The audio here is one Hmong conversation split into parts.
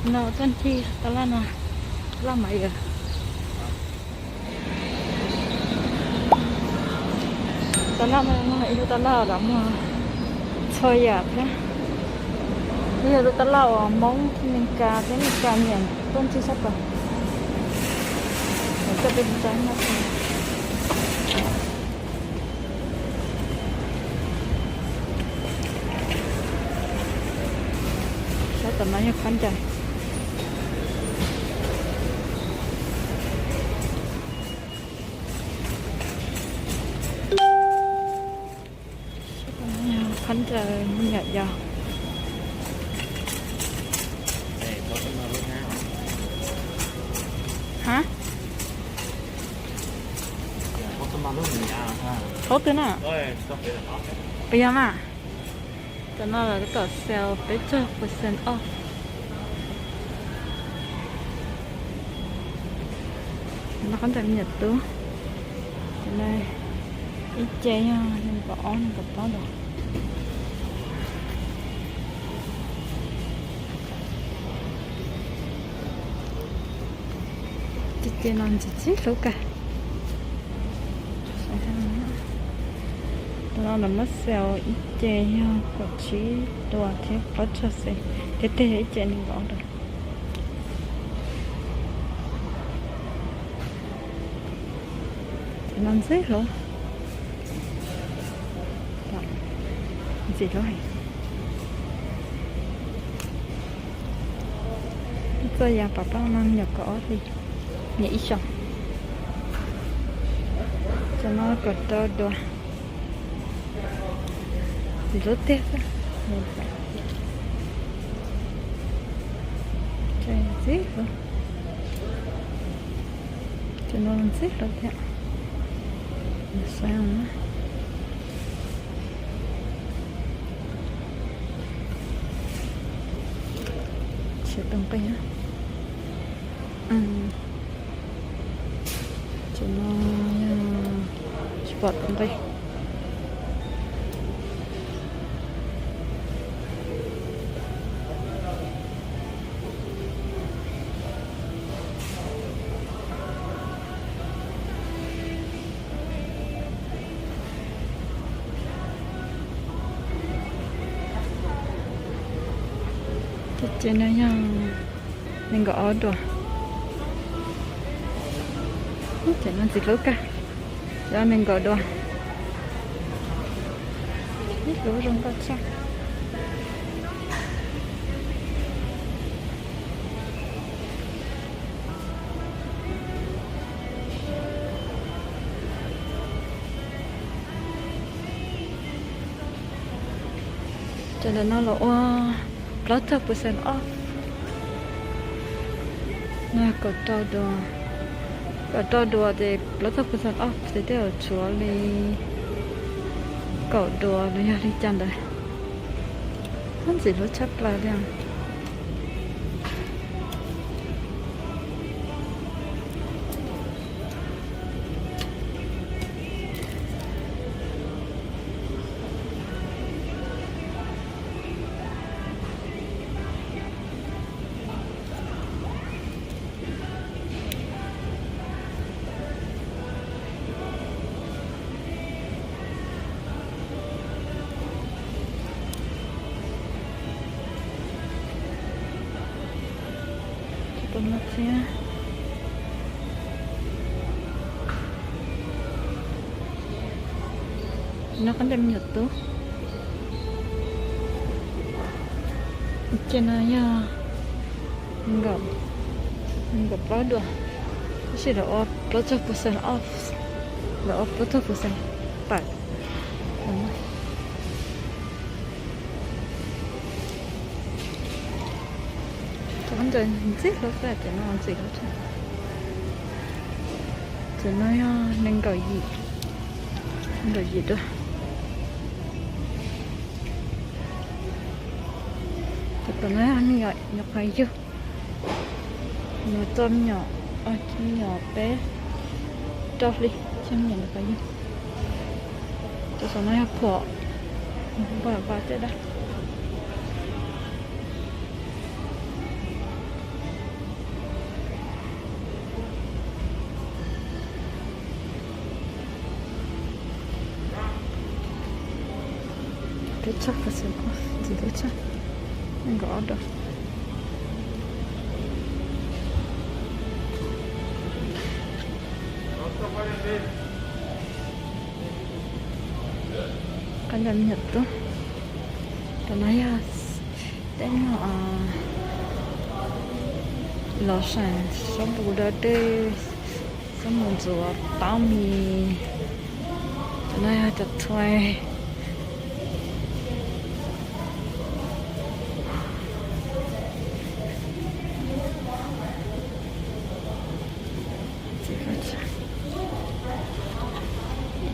No tuaj ncig tab laj no, tab laj mas yog, tab laj mas yog ib lub tab laj uas muag txhua yam thiab. Twb yog lub tab laj uas Hmoob Meskas thiab Meskas nyiam tuaj ncig tshaj plaws. Coj peb mus tsa ib nab. Sab tom no yog phab ncas. Phab ncas me nyuam yaus. Ha? Qhov twg na? Puas yog mas? Cov no los kom sale peb caug percent off. No qhov ntawm me nyuam tub. Cov no ib ce yog nees nkaum ob nees nkaum plaub duas. Ces ces no ntxim txib hlub kawg. Tus no lawv muab sale ib ce yog kaum tsib duas thiab plaub caug xees, thiab tes yog ib ce nees nkaum ob duas. Ces no ntxim hlub, ntxim hlub heev. Txoj yas pam paj no nyuam kaum ob hli, nyuam ib xyoos. Cov no kaum rau duas. Ntxim hlub tiag xwb. Ntxim hlub. Cov no ntxim hlub thiab. Saib na. Tsis tus nqi. Cov no yog tsis pom tus nqi. Ces no yog nees nkaum ob duas. Cov no ntxim hlub kawg, yog nees nkaum duas. Ib lub zoo nkauj tshaj. Cov ntawm no los ua plaub caug percent off. No kaum rau duas, kaum rau duas ces plaub caug percent off ces tej zaum tshuav li kaum duas los yog li cas ntawd. Ntxim hlub tshaj plaws li. Tus no thiab. No qhov ntawm me nyuam tub. Ces no yog nkaum, nkaum plaub duas, tab sis lawv ua plaub caug percent off, lawv ua plaub caug percent tawm. Cov ntawd ntxim hlub xwb, cov no ntxim hlub tshaj. Cov no yog nees nkaum yim, nees nkaum yim duas. Cov tom no yog me nyuam qhov yug, nws txo me nyuam, me nyuam peb rau hli, cov me nyuam qhov yug. Cov saum no yog phuam, phuam pas caj dab. Tshaj plaws xwb, ntxim hlub tshaj. Nees nkaum ob dos. Qab ncaws me nyuam tub. Cov no yog tej nyuag los saim sob npus dawb dwb, sob npus ntxuav taub mis. Cov no yog cov thuav.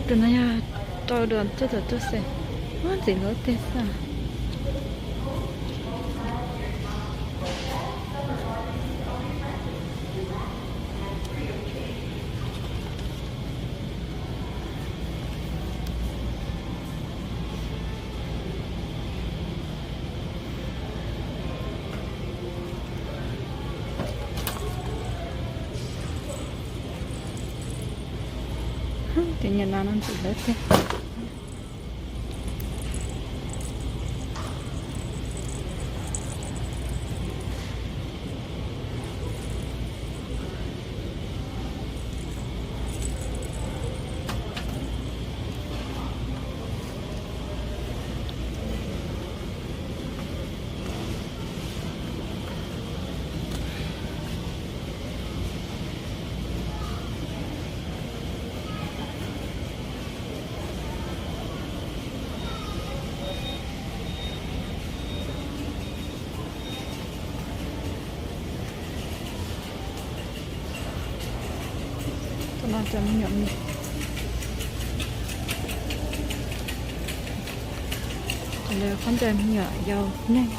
Tus no yog rau dua cuaj caum cuaj xees, ntxim hlub tiag xwb. Tus nyuam no no ntxim hlub tiag. Tus no cov me nyuam mis, cov ntawd qab ncaws me nyuam yaus neeg,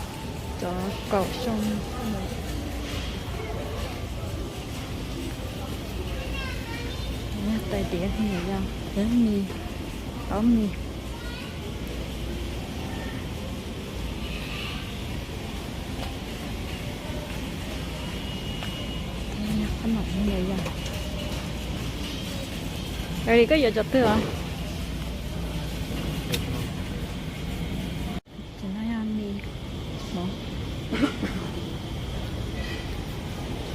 cov kaum xyoo. Tais diav me nyuam yaus, mis, aub mis. Qab no me nyuam yaus. Ready, koj yuav cov twg os? Cov no yog mis mov.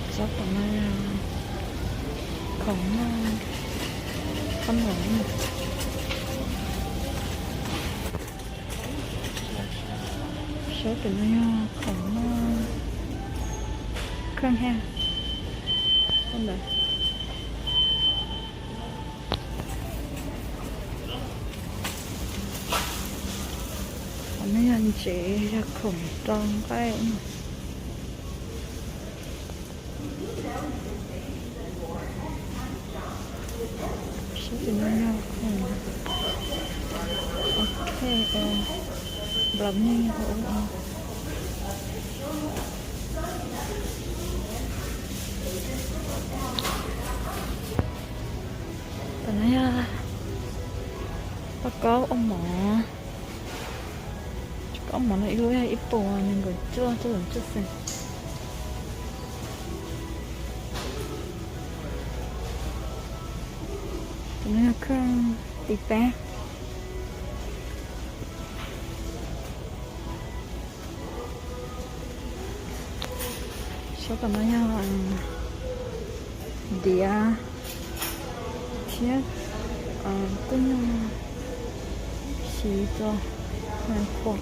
Tsob tom no yog khoom noj, khoom noj. Tsob tom no yog khoom noj, khoom haj. Qhov no yog ntsev, yog khoom rau nqaij. Saib tus no yog khoom, ok, nplov me. Tus no yog lauj kaub ua mov. Lauj kaub mov no ib lub yog ib puas nees nkaum cuaj, cuaj caum cuaj xees. Tus no yog khoom tiv peb. Saib tom no yog diav thiab tej nyuag siv rau hauv phuam.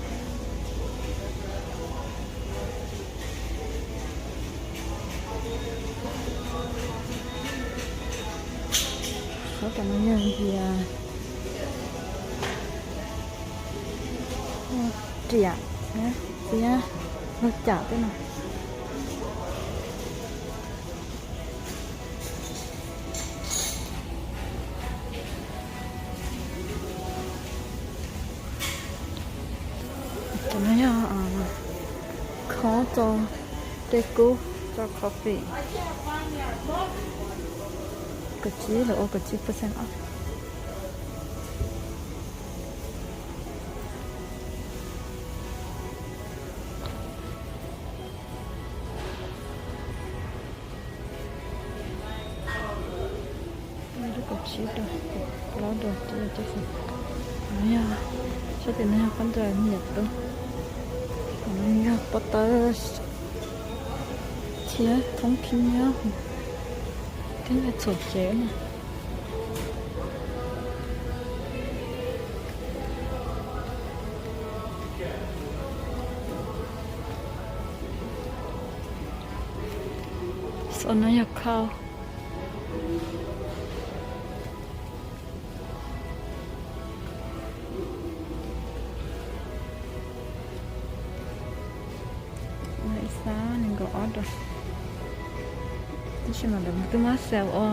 Saib tom no yog diav, riam thiab txiab, lauj cam tej no. Cov no yog khob rau tej kub rau coffee. Kaum tsib los ua kaum tsib percent off. Kaum tsib rau, plaub rau, no yog Sab tim no yog qab ncaws me nyuam tub, no yog pob tawb thiab thoob khib nyob, thiab yog txhuam tsev na. Xo no yog khau. Ib xab nees nkaum ob dua, tab sis mas lawv twb muab sale ua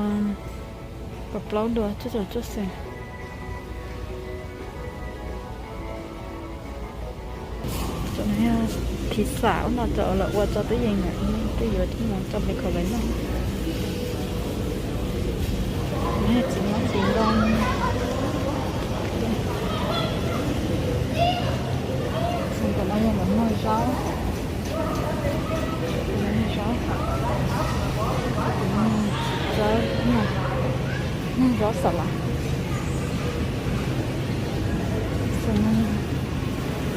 kaum plaub dua cuaj caum cuaj xees. Cov no yog phiv xam ub no, cov lawv ua tso twb yees lawm, twb yuav coj mus tso microwave noj. No yog txiv hmab txiv ntoo. Xwb ntawm no yog lawv muag zaub, zaub, txiv tsawb, muag zaub xav las. Xwb no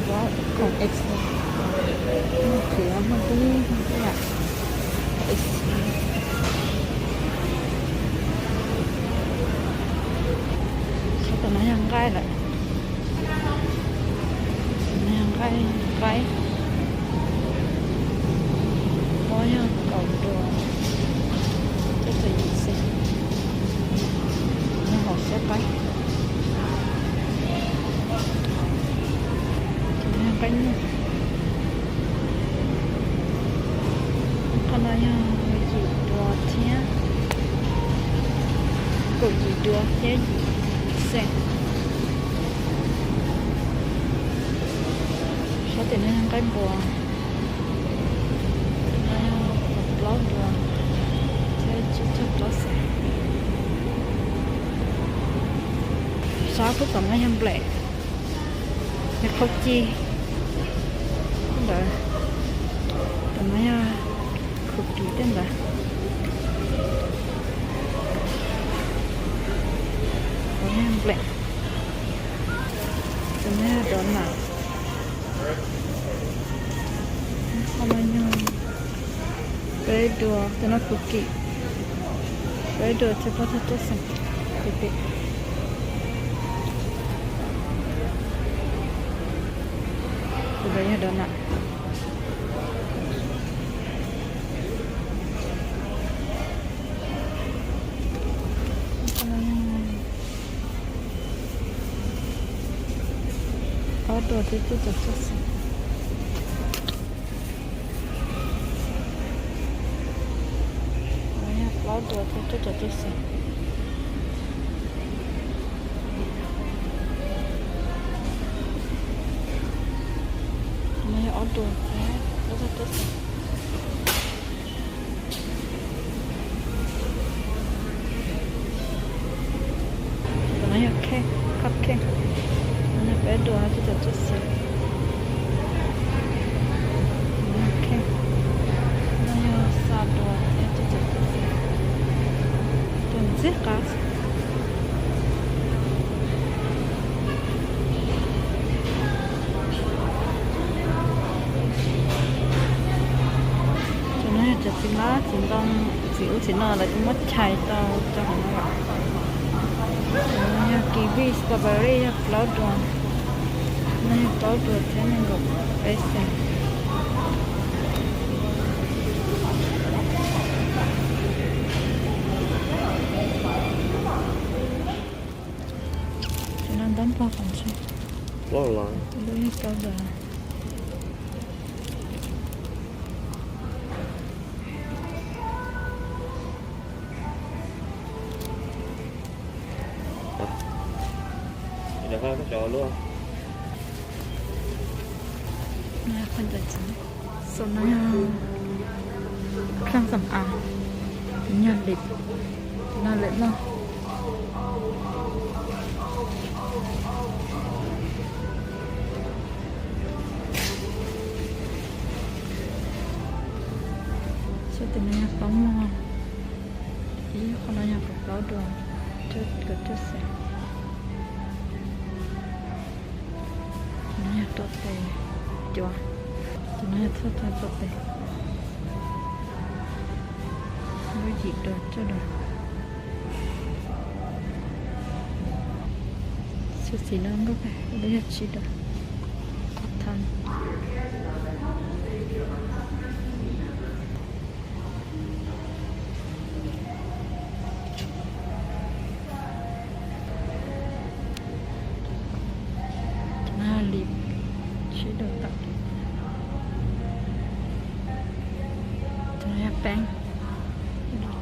zaub khoom es, muag qhiav muag tib, muag tib yam. Sab tom no yog nqaij lawm. Nqaij, nqaij, pob yog kaum dua cuaj caum yim xees. Yog hauv siab qaib. Nqaij nyuj. Qhov no yog yim dua thiab, kaum yim dua thiab yim xees. Sab tim no yog nqaij npua, no yog kaum plaub dua thiab tsib caug plaub xees. Sab puag tom no yog nplem, yog qhaub ci ntawd. Tom no yog cookie tej ntawd. Tom no yog nplem. Tom no yog donut. Qhov no yog peb dua, tom no cookie, peb dua thiab plaub caug cuaj xees. Tim tim, tus ntawd yog donut. Ob dua thiab cuaj caum cuaj xees. Plaub dua thiab cuaj caum cuaj xees. No yog ob dua thiab plaub caug cuaj xees. Tom no yog cake, cupcake. No yog peb dua cuaj caum cuaj xees. Cake. No yog xya dua thiab cuaj caum cuaj xees. Tus ntxim qab. Cov no yog cov txiv hmab txiv ntoo, txiv ub txiv no lawv twb muab chais tau rau hauv no lawm. Cov no yog kiwi, strawberry yog plaub dua. No yog plaub dua thiab nees nkaum peb xees. Cov no ntab npog qhov ntshe. Lub yog plaub dua. Xo no yog khab xam av, yog lwm no lwm no. Sab tim no yog plaub muag, ib qho no yog kaum plaub dua, cuaj caum cuaj xees. Tuaj tes cuav, tus no yog thawj txog tuaj tes, lub yim dos cuaj dos. Xyoo xim no nkauj kawg, lub yog tsib dos. Qhov thab. Cov no li tsib dos tawm. Cov no yog peeb,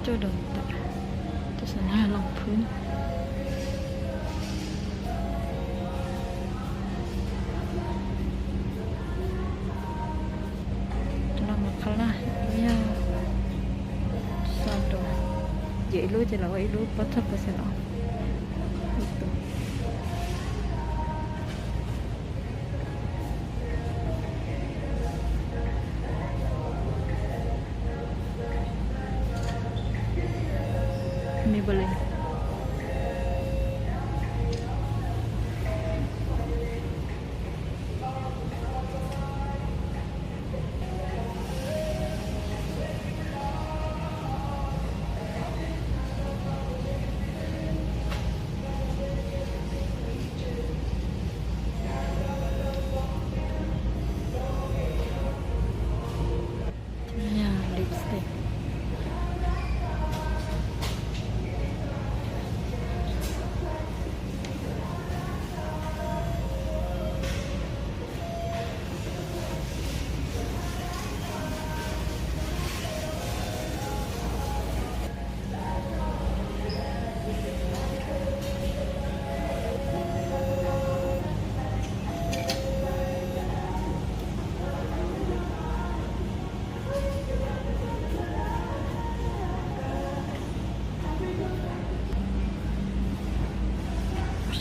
cuaj dos tawm. Tus saum no yog loos phwb. Cov no mas qhov laj yog xya dos, yog ib lub ces los ua ib lub pob thawj pes xees los. Maybelline. Yog lipstick.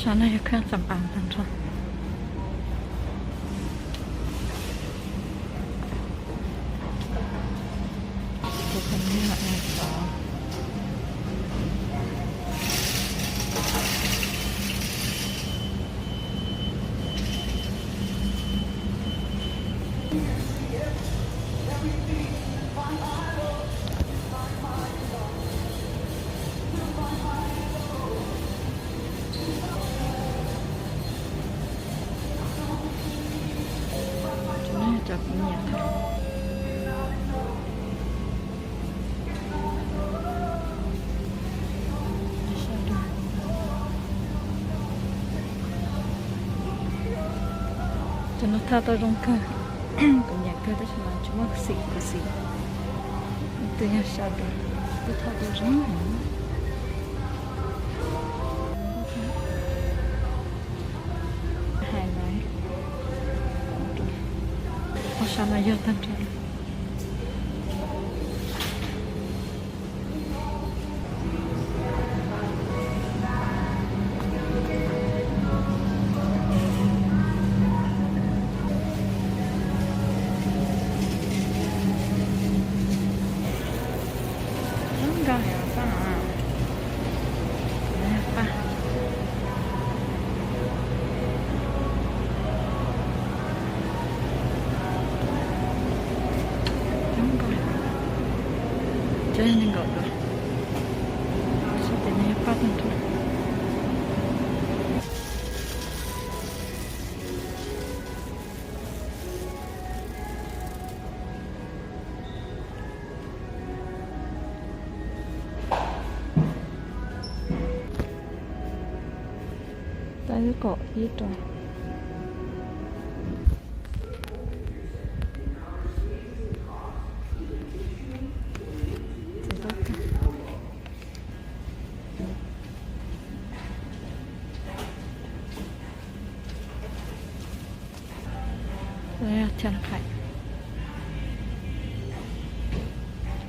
Sab no yog kheej xam as tag nrho. Cov kuv nyiam tag. Cov no thaj tau zoo kawg, kuv nyiam kawg tab sis mas tsis muaj xim kuv xim. Tus yog shadow, tus thaj tau zoo heev. Hais laiv, qhov sab no yog tag nrho. Zoo nkauj heev xwb na. Paj. Zoo nkauj. Cov nees nkaum dos. Xyov tes no yog paj tag nrho. Tab kaum ib rau.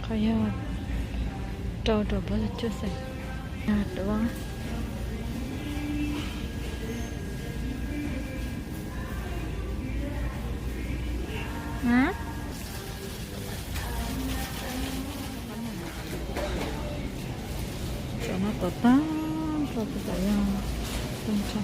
Qhov yog rau rau plaub caug cuaj xees. Yog duab. Cov no tom tag nrho, tus tom yog tag nrho.